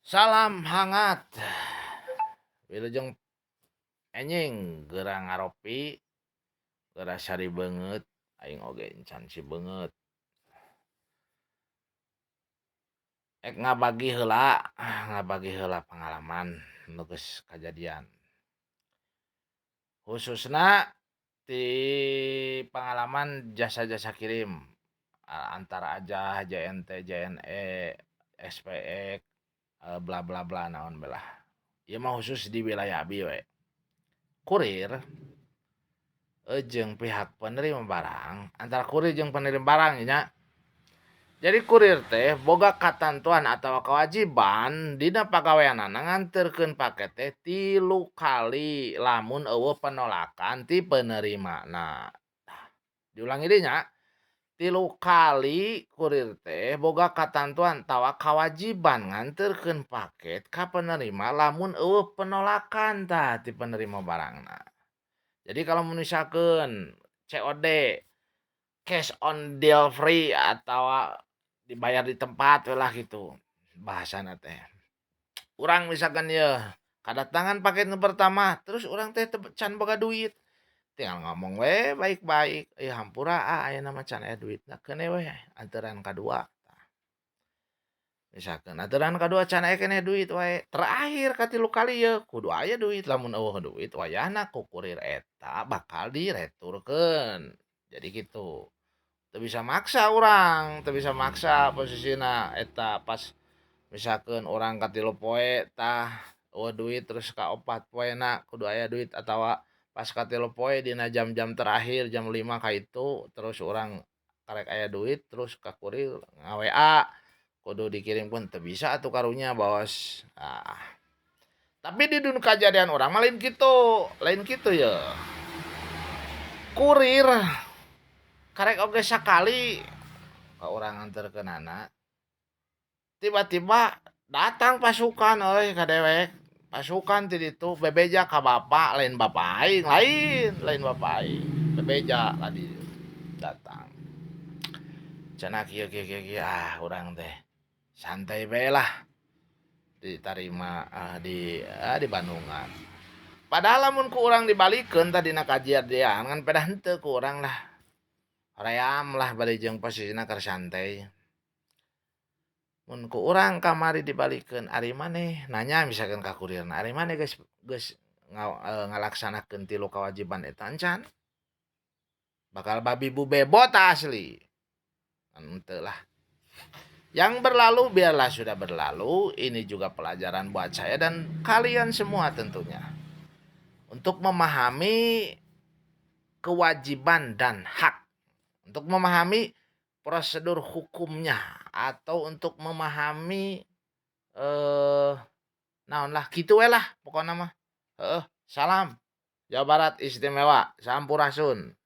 Salam hangat. Wilujeng enjing geura ngaropi, geura sari beungeut, aing oge encan sibeungeut. Ek ngabagi heula pangalaman nu geus kajadian. Khususna ti pangalaman jasa-jasa kirim antara aja JNT, JNE, SPX, bla bla bla naon bae lah. Ieu mah khusus di wilayah abi we. Kurir jeung pihak penerima barang, antara kurir jeung penerima barang nya. Jadi kurir teh boga katentuan atawa kewajiban dina pagaweanana nganterkeun paket teh 3 kali lamun eueuh penolakan ti penerimana. Tah, diulangi deui nya. 3 kali kurir teh boga katentuan atawa kewajiban nganterkeun paket ka penerima lamun eueuh penolakan tah ti penerima barangna. Jadi kalau misalkeun COD, cash on delivery atawa dibayar di tempat lah gitu bahasana teh. Urang misalkan yeuh kadatangan paket nu pertama, terus urang teh can boga duit. Tinggal ngomong we baik-baik, ieu hampura ah ayeuna mah can aya duitna, keun we anteran kadua. Misalkan anteran kadua can aya keneh duit wae, terakhir ka-3 kali yeuh kudu aya duit, lamun eueuh duit wayahna ku kurir eta bakal direturkeun. Jadi gitu. Teu bisa maksa urang, teu bisa maksa posisina eta pas misalkan urang ka-3 poe tah eueuh duit terus ka-4 poena kudu aya duit atawa pas ka-3 poe dina jam-jam terakhir jam 5 ka itu terus urang karek aya duit terus ka kurir nga-WA kudu dikirimkeun teu bisa atuh karunya bos. Ah. Tapi di dunia kajadian urang mah lain kitu ye. Kurir karek oge sakali ka urang nganterkeunana tiba-tiba datang pasukan euy ka dewek. Pasukan ti ditu bebeja ka bapak, lain bapak aing, lain bapak aing. Bebeja ka dieu datang. Cenah kieu kieu kieu kieu, ah urang teh santai bae lah. Ditarima di Bandungan. Padahal lamun ku urang dibalikeun tadina kajadian ngan pedah henteu ku urang lah. Hoream lah bari jeung posisina keur santai. Mun ku urang kamari dibalikeun ari maneh nanya misalkan ka kurirna ari maneh geus ngalaksanakeun 3 kewajiban eta encan. Bakal babi bu bebot asli. Henteu lah. Yang berlalu biarlah sudah berlalu, ini juga pelajaran buat saya dan kalian semua tentunya. Untuk memahami kewajiban dan hak. Untuk memahami prosedur hukumnya atau untuk memahami naon lah kitu we lah pokona mah. Heeh, salam Jawa Barat istimewa, sampurasun.